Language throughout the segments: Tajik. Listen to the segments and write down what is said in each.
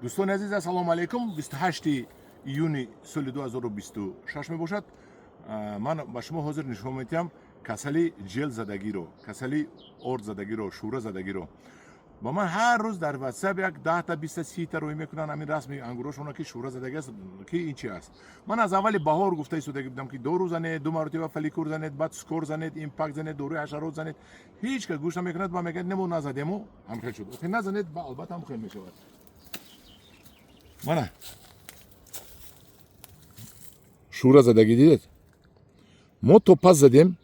Дӯстони азиз, ассалому алайкум. 28 июни соли 2026 мебошад. Ман ба шумо ҳозир нишон медиҳам касали ҷелзадагиро, касали ордзадагиро, шӯразадагиро. Ба ман ҳар рӯз дар Ватсап як 10-та, 20-та, 30-та рӯй мекунанд ҳамин расми ангурошона, ки шӯра задагӣ аст, ки ин чи аст. Ман аз аввали баҳор гуфта истодаги будам, ки дору занед, ду маротиба Фоликур занед, баъд Скор занед, Импакт занед, доруи ҳашарот занед. Ҳеҷ кас гӯш намекунад ва мегӯяд: «Не, мо назадему ҳамхел шуд». Охи, назанед, ба албатта ҳамхел мешавад. Мана шӯра задагӣ, дидед? Мо Топаз задем,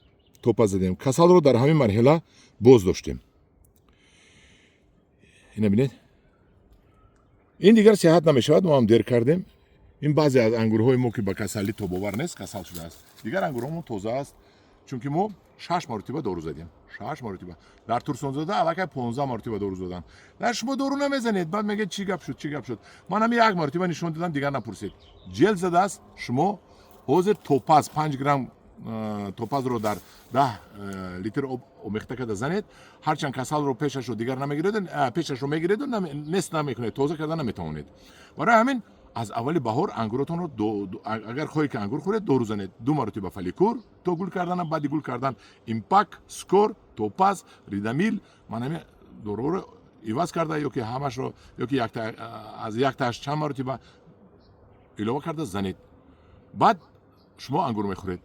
Топаз задем, касалро дар ҳамин марҳила боз доштем. Ина бинед, ин дигар сиҳат намешавад. Мо ҳам дер кардем. Ин баъзе аз ангурҳои мо, ки ба касалӣ тобовар нест, касал шудааст. Дигар ангурҳомон тоза аст, чунки мо шаш маротиба дору задем, шаш маротиба. Дар Турсунзода аллакай 15 маротиба дору заданд. Дар шумо дору намезанед, баъд мегӯед: «Чӣ гап шуд, чӣ гап шуд?» Ман ҳами як маротиба нишон додам, дигар напурсед. Ҷел задааст. Шумо ҳозир Топаз, 5 грамм Топазро дар 10 литр об омехта карда занед. Ҳарчанд касалро пешашро дигар намегиреду, пешашро мегиреду, нест намекунед, тоза карда наметавонед. Барои ҳамин аз аввали баҳор ангуротонро, агар хоҳед, ки ангур хӯред, дору занед. Ду маротиба Фоликур то гул кардана, баъди гул кардан Импак, Скор, Топаз, Ридомил. Ман ҳамин доруҳоро иваз карда ё ки ҳамашро, ё ки аз яктааш чанд маротиба илова карда занед, баъд шумо ангур мехӯред.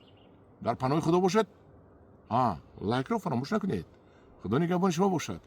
Дар паноҳи Худо бошед. Лайкро фаромӯш накунед. Худо нигаҳбони шумо бошад.